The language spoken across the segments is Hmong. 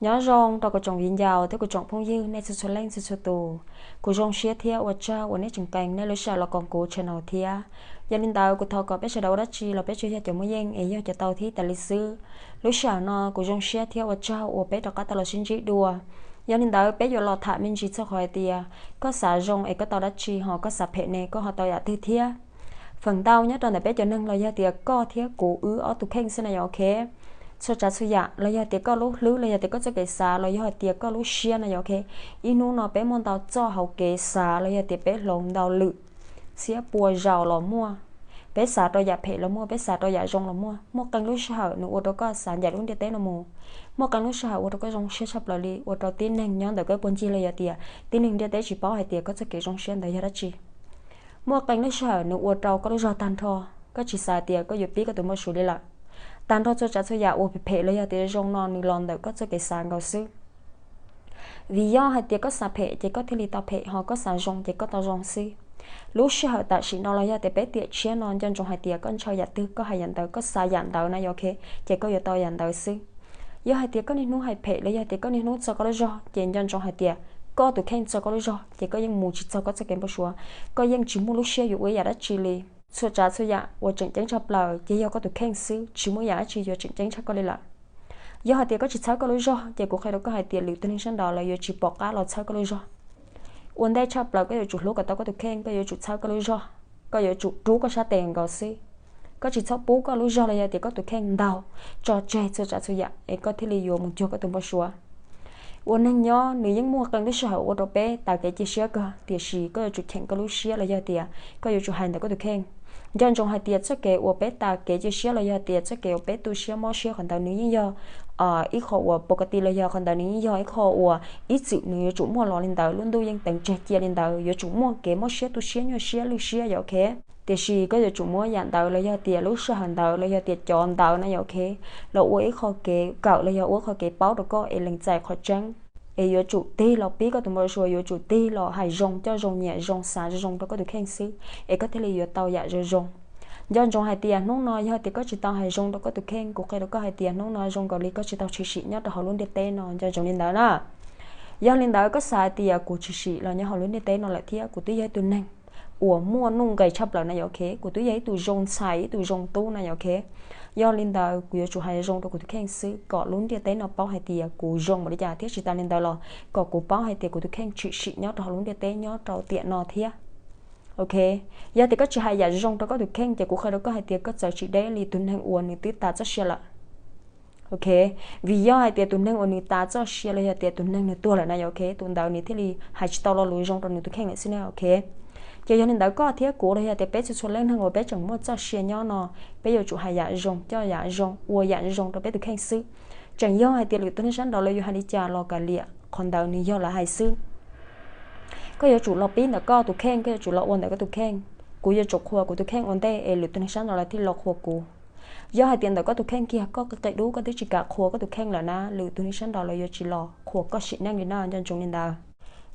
Nyob zoo rau kuv tsoom viv ncaus thiab kuv tsoom phooj ywg nej txhua txhua leej txhua txhua tus. Kuv zoo siab thiab ua tsaug uas nej tseem qee nej lub sij hawm los koom kuv channel thiab. Yog li ntawd kuv thov kom peb sawv daws ua dab tsi los peb tsuas yog cov muaj yeej es yog cov tau thiab tas li xwb. Lub sij hawm no kuv zoo siab thiab ua tsaug uas peb rov qab tau los sib ntsib dua. Yog li ntawd peb yuav los tham me ntsis txog qhov hais tias koj xav zoo es koj tau dab tsi, ho koj xav phem ne koj ho tau yam twg thiab. Feem ntau nyob rau ntawm peb cov neeg los yog tias koj thiab kuv wb ob tus kheej xwb na yom, ok. Txhua tsav txhua yam los yog tias koj lub hlwb los yog tias koj txoj kev xav los yog hais tias koj lub siab na yom, ok. Ib hnub no peb muaj ntau txoj hauv kev xav los yog tias peb hloov ntau lwm, txhiab pua zaus los muaj. Peb xav rau yam phem los muaj, peb xav rau yam zoo los muaj. Muaj qee lub sij hawm nws ua rau koj xav ncaim lub ntiaj teb no mus. Muaj qee lub sij hawm ua rau koj zoo siab tshaj plaws li, ua rau tib neeg nyob ntawm koj puag ncig los yog tias tib neeg ntiaj teb tsis paub hais tias koj txoj kev zoo siab ntawd yog dab tsi. Muaj qee lub sij hawm nws ua rau koj lub zog tag nrho, koj tsis xav tias koj yuav pib koj tus npau suav li lawm. Tag nrho txhua tsav txhua yam uas phem phem los yog tias zoo no nws los ntawm koj txoj kev xav nkaus xwb. Vim yog hais tias koj xav phem ces koj thiaj li tau phem, ho koj xav zoo ces koj tau zoo xwb. Lub sij hawm tam sim no los yog tias peb tiam tshiab no nco ntsoov hais tias koj ntshaw yam twg koj hais yam ntawd, koj xav yam ntawd na yom, ok, ces koj yuav tau yam ntawd xwb. Yog hais tias koj niaj hnub hais phem los yog tias koj niaj hnub txog koj lub zog ces nco ntsoov hais tias koj tus kheej txog koj lub zog ces koj yeej mus tsis txog koj txoj kev npau suav, koj yeej tsis muaj lub siab yuav ua ib yam dab tsi li. Txhua tsav txhua yam uas tseem ceeb tshaj plaws ces yog koj tus kheej xwb, tsis muaj yam dab tsi yuav tseem ceeb tshaj koj li lawm. Yog hais tias koj tsis txhawb koj lub zog ces kuv qhia rau koj hais tias lwm tus neeg sab nraud lawv yuav tsis pom qab los txhawb koj lub zog. Ua ntej tshaj plaws koj yuav tsum hlub kom tau koj tus kheej, koj yuav tsum txhawb koj lub zog, koj yuav tsum rub koj sab tes nkaus xwb. Koj tsis txhob pub koj lub zog los yog tias koj tus kheej ntaug tso tseg txhua tsav txhua yam es koj thiaj li yuav mus cuag koj tus npau suav. Ua neeg nyob nws yeej muaj qee lub sij hawm ua rau peb tav kev cia siab kawg, tiam sis koj yuav tsum cheem koj lub siab los yog tias koj yuav tsum hais ntawm koj tus kheej. Nco ntsoov hais tias txoj kev uas peb tav kev cia siab los yog tias txoj kev uas peb tu siab mob siab qhov ntawd nws yeej yog ib qho uas pos ka ti los yog qhov ntawd nws yeej yog ib qho uas ib txwm nws yuav tsum muaj los li ntawd, lub ntuj yeej teev tseg cia li ntawd, yuav tsum muaj kev mob siab tu siab nyuaj siab lwj siab yom, ok. Tiam sis koj yuav tsum muab yam ntawd los yog tias lub sij hawm ntawd los yog tias cov ntawd na yom, ok, los ua ib qho kev kawm los yog ua ib qho kev paub rau koj es lees txais qhov tseeb. Es yuav tsum tig los pib koj tus npau suav, yuav tsum tig los hais zoo, coj zoo, nyiam zoo, xav zoo rau koj tus kheej xwb es koj thiaj li yuav tau yam zoo zoo. Nco ntsoov hais tias hnub no yog tias koj tsis tau hais zoo rau koj tus kheej, kuv qhia rau koj hais tias hnub no zoo nkaus li koj tsis tau tshwm sim nyob rau hauv lub ntiaj teb no, nco ntsoov li ntawd na. Yog li ntawd koj xav hais tias kuv tshwm sim los nyob hauv lub ntiaj teb no lawm thiab kuv twb yog ib tug neeg uas muaj nuj nqis tshaj plaws na yom, ok, kuv twb yog ib tug zoo ntxhais, ib tug zoo tub na yom, ok. Yog li ntawd kuv yuav tsum hais zoo rau kuv tus kheej xwb kom lub ntiaj teb no paub hais tias kuv zoo npaum li cas, thiab tsis tas li ntawd los kom kuv paub hais tias kuv tus kheej tshwm sim nyob rau hauv lub ntiaj teb nyob rau tiam no thiab. Ok, yog tias koj tsis hais yam zoo rau koj tus kheej ces kuv qhia rau koj hais tias koj txawv tsis deb li tus neeg uas nws twb tas txoj sia lawm. Ok, vim yog hais tias tus neeg uas nws tas txoj sia los yog tias tus neeg nws tuag lawm na yom, ok, tus ntawd nws thiaj li hais tsis tau lo lus zoo rau nws tus kheej lawm xwb na, ok. Ces yog li ntawd koj thiab kuv los yog tias peb txhua txhua leej neeg uas peb tseem muaj txoj sia nyob no, peb yuav tsum hais yam zoo, coj yam zoo, ua yam zoo rau peb tus kheej xwb. Tseem yog hais tias lwm tus neeg sab nraud lawv yuav hais li cas los kav liam, qhov ntawd nws yog lawv hais xwb. Koj yuav tsum los pib ntawm koj tus kheej, koj yuav tsum los ua ntawm koj tus kheej. Kuv yuav tsum qhuas kuv tus kheej ua ntej es lwm tus neeg sab nraud lawv thiaj los qhuas kuv. Yog hais tias ntawm koj tus kheej kiag koj qi qi dub koj twb tsis kam qhuas koj tus kheej lawm na, lwm tus neeg sab nraud lawv yuav tsis los qhuas koj sim neej li na, nco ntsoov li ntawd.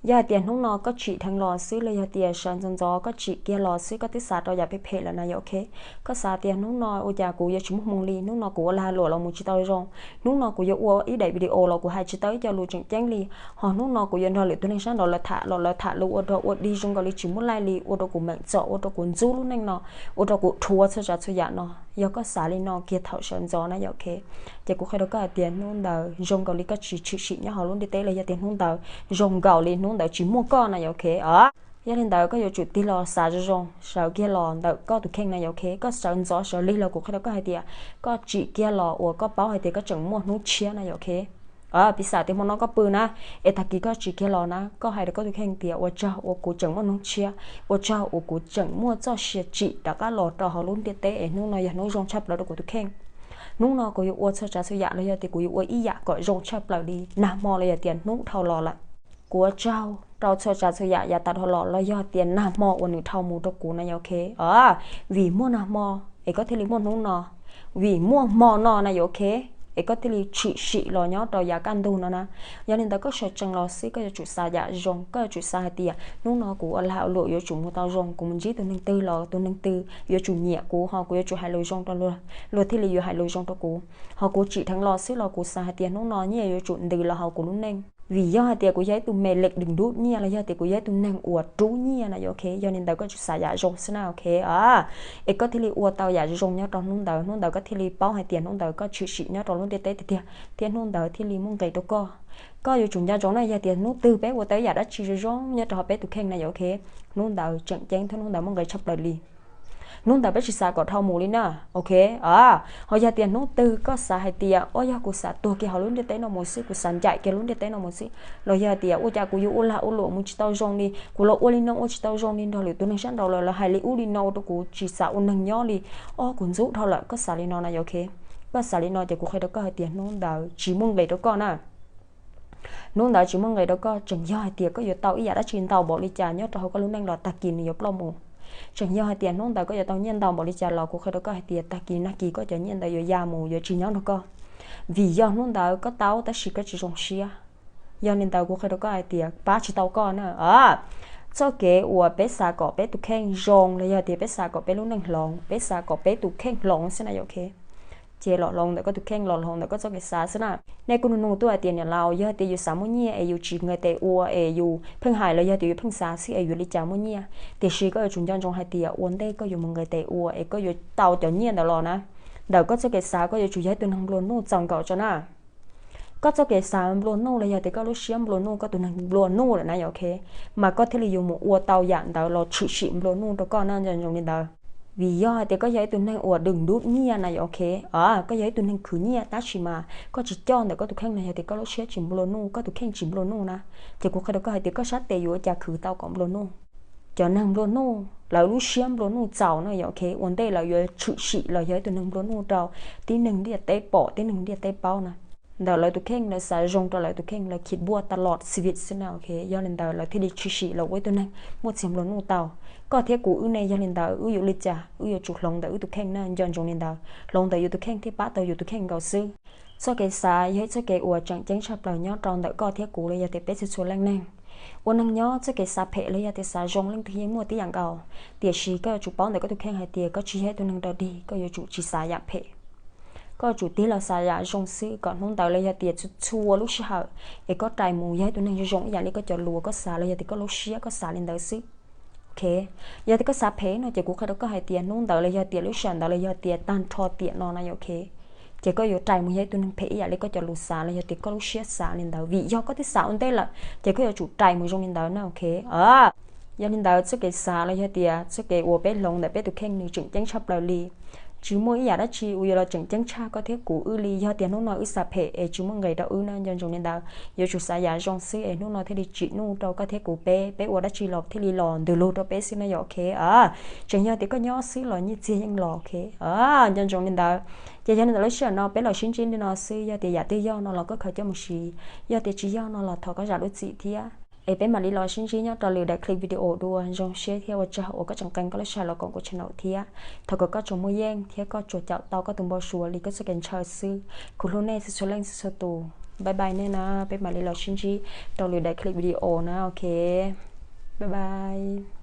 Yog hais tias hnub no koj tsim dheev los xwb los yog tias sawv ntxov ntxov koj tsim kiag los xwb koj twb xav rau yam phem phem lawm na yom, ok. Koj xav tias hnub no ua cas kuv yuav tsis muaj hmoo li, hnub no kuv ua lag luam los mus tsis tau zoo, hnub no kuv yuav ua ib daim video los kuv hais tsis tau ib co lus tseem ceeb li, ho hnub no kuv yuav nrog lwm tus neeg sab nraud lawv tham los lawv tham lus ua rog ua dig zoo nkaus li tsis muaj laij li, ua rau kuv meem txom, ua rau kuv ntxub lub neej no, ua rau kuv dhuav txhua tsav txhua yam no. Yog koj xav li no kiag thaum sawv ntxov na yom, ok. Ces kuv qhia rau koj hais tias hnub ntawd zoo nkaus li koj tsis tshwm sim nyob hauv lub ntiaj teb los yog tias hnub ntawd zoo nkaus li hnub ntawd tsis muaj koj na yom, ok. Yog li ntawd koj yuav tsum tig los xav zoo zoo, sawv kiag los ntawm koj tus kheej na yom, ok. Koj sawv ntxov sawv lig los kuv qhia rau koj hais tias koj tsim kiag los uas koj paub hais tias koj tseem muaj hnub tshiab na yom, ok. Piv xam tias hmo no koj pw na, es tag kis koj tsim kiag los na, koj hais rau koj tus kheej tias ua tsaug uas kuv tseem muaj hnub tshiab, ua tsaug uas kuv tseem muaj txoj sia tsim rov qab los rau hauv lub ntiaj teb es hnub no yog hnub zoo tshaj plaws rau kuv tus kheej. Hnub no kuv yuav ua txhua tsav txhua yam los yog tias kuv yuav ua ib yam kom zoo tshaj plaws li nag hmo los yog tias hnub dhau los lawm. Kuv ua tsaug rau txhua tsav txhua yam yav tas dhau los los yog tias nag hmo uas nws dhau mus rau kuv na yom, ok. Vim muaj nag hmo es koj thiaj li muaj hnub no, vim muaj hmo no na yom, ok. es koj thiaj li tshwm sim los nyob rau yav kaj ntug no na. Yog li ntawd koj sawv tsees los xwb koj yuav tsum xav yam zoo, koj yuav tsum xav hais tias hnub no kuv ua lag ua luam yuav tsum mus tau zoo, kuv mus ntsib tus neeg twg los tus neeg twg yuav tsum nyiam kuv, ho kuv yuav tsum hais lus zoo rau luag, luag thiaj li yuav hais lus zoo rau kuv. Ho kuv tsim dheev los xwb los kuv xav hais tias hnub no nyiaj yuav tsum ntws los hauv kuv lub neej. Vim yog hais tias kuv yog ib tug me lem dwm dub nyiaj los yog tias kuv yog ib tug neeg uas rub nyiaj na, yog ok. Yog li ntawd koj tsum xav yam zoo xwb na, ok. Es koj thiaj li ua tau yam zoo nyob rau hnub ntawd, hnub ntawd koj thiaj li paub hais tias hnub ntawd koj tshwm sim nyob rau lub ntiaj teb tiag tiag, thiab hnub ntawd thiaj li muaj nqis rau koj. Koj yuav tsum nco ntsoov na, yog tias hnub twg peb ua tau ib yam dab tsi zoo zoo nyob rau hauv peb tus kheej na, yog ok, hnub ntawd tseem ceeb thiab hnub ntawd muaj nqis tshaj plaws li. Hnub ntawd peb tsis xav kom dhau mus li na, ok. Ho yog tias hnub twg koj xav hais tias, ua yog kuv xav tuag kiag hauv lub ntiaj teb no mus xwb, kuv xav ncaim kiag lub ntiaj teb no mus xwb, los yog hais tias ua cas kuv yuav ua lag ua luam mus tsis tau zoo li, kuv los ua li no ua tsis tau zoo li nrog lwm tus neeg sab nraud lawm, lawv hais li ub li no ua rau kuv tsis xav ua neeg nyob li, o kuv ntxub dhau lawm, koj xav li no na, yog ok. Koj xav li no ces kuv qhia rau koj hais tias hnub ntawd tsis muaj nqis rau koj na. Hnub ntawd tsis muaj nqis rau koj, tseem yog hais tias koj yuav tau ib yam dab tsi ntau npaum li cas nyob rau hauv koj lub neej los tag kis nws yuav ploj mus. Tseem yog hais tias hnub ntawd koj yuav tau nyiaj ntau npaum li cas los kuv qhia rau koj hais tias tag kis nag kis koj cov nyiaj ntawd yuav ya mus, yuav tsis nyob nrog koj. Vim yog hnub ntawd koj tau tab sis koj tsis zoo siab. Yog li ntawd kuv qhia rau koj hais tias pab tsis tau koj na. Txoj kev uas peb xav kom peb tus kheej zoo los yog tias peb xav kom peb lub neej hloov, peb xav kom peb tus kheej hloov xwb na, yog ok. Ces los hloov ntawm koj tus kheej, los hloov ntawm koj txoj kev xav xwb na. Nej kuj nug nug tuaj hais tias niam laus, yog hais tias yus xav muaj nyiaj es yus tsis nqis tes ua es yus pheej hais los yog tias yus pheej xav xwb es yuav li cas muaj nyiaj? Tiam sis koj yuav tsum nco ntsoov hais tias ua ntej koj yuav mus nqis tes ua es koj yuav tau cov nyiaj ntawd los na. Ntawm koj txoj kev xav koj yuav tsum yog ib tug neeg nplua nuj txaus nkaus tso na. Koj txoj kev xav nplua nuj los yog tias koj lub siab nplua nuj, koj tus neeg nplua nuj lawm na, yog ok. Mas koj thiaj li yuav mus ua tau yam ntawd los tshwm sim nplua nuj rau koj na, nco ntsoov li ntawd. Vim yog hais tias koj yog ib tug neeg uas dwm dub nyiaj na, yog ok. Koj yog ib tug neeg khwv nyiaj tab sis mas koj tsis coj ntawm koj tus kheej los yog tias koj lub siab tsis nplua nuj, koj tus kheej tsis nplua nuj na, ces kuv qhia rau koj hais tias koj sab tes yuav ua cas khwv tau kom nplua nuj. Cov neeg nplua nuj lawv lub siab nplua nuj txaus na, yog ok. Ua ntej lawv yuav tshwm sim los yog ib tug neeg nplua nuj rau tib neeg ntiaj teb pom, tib neeg ntiaj teb paub na. Ntawm lawv tus kheej lawv xav zoo rau lawv tus kheej, lawv khib npuaj tas los xi vim xwb na, ok. Yog li ntawd lawv thiaj li tshwm sim los ua ib tug neeg muaj txiag nplua nuj tau. Koj thiab kuv wb ne, yog li ntawd wb yuav li cas? Wb yuav tsum hloov ntawm wb tus kheej na, nco ntsoov li ntawd. Hloov ntawm yus tus kheej thiaj pab tau yus tus kheej nkaus xwb. Txoj kev xav yog ib txoj kev uas tseem ceeb tshaj plaws nyob rau ntawm koj thiab kuv los yog tias peb txhua txhua leej neeg. Ua neeg nyob txoj kev xav phem los yog tias xav zoo leej twg yeej muaj tib yam nkaus, tiam sis koj yuav tsum paub ntawm koj tus kheej hais tias koj tsis yog ib tug neeg rau dig, koj yuav tsum tsis xav yam phem. Koj yuav tsum tig los xav yam zoo xwb kom hnub ntawd los yog tias txhua lub sij hawm es koj rais mus yog ib tug neeg zoo ib yam li koj cov lus koj xav los yog tias koj lub siab koj xav li ntawd xwb. Ok, yog tias koj xav phem no ces kuv qhia rau koj hais tias hnub ntawd los yog tias lub sij hawm ntawd los yog tias tag nrho tiam no na, yog ok, ces koj yuav rais mus yog ib tug neeg phem ib yam li koj cov lus xav los yog tias koj lub siab xav li ntawd, vim yog koj twb xav ua ntej lawm ces koj yuav tsum rais mus zoo li ntawd na, ok. Yog li ntawd txoj kev xav los yog tias txoj kev uas peb hloov ntawm peb tus kheej nws tseem ceeb tshaj plaws li. Tsis muaj ib yam dab tsi uas yuav los tseem ceeb tshaj koj thiab kuv wb li. Yog tias hnub no wb xav phem es tsis muaj nqis rau wb na, nco ntsoov li ntawd, yuav tsum xav yam zoo xwb es hnub no thiaj li tsim nuj rau koj thiab kuv peb, peb ua dab tsi los thiaj li los ntws lug rau peb xwb na, yog ok. Tseem yog tias koj nyob xwb los nyiaj txiag yeej los, ok. Nco ntsoov li ntawd. Ces yog li ntawd lub sij hawm no peb los sib ntsib li no xwb, yog tias yam twg yog no los koj khaws coj mus siv, yog tias tsis yog no los thov koj zam lub txim thiab. Es peb mam li los sib ntsib nyob rau lwm daim clip video dua. Zoo siab thiab ua tsaug uas koj tseem qee koj lub sij hawm los koom kuv channel thiab. Thov kom koj tsuas muaj yeej thiab koj tsuas caum tau koj tus npau suav li koj txoj kev ntshaw xwb. Kuv hlub nej txhua txhua leej txhua txhua tus. Bye bye nej na, peb mam li los sib ntsib rau lwm daim clip video na, ok. Bye bye.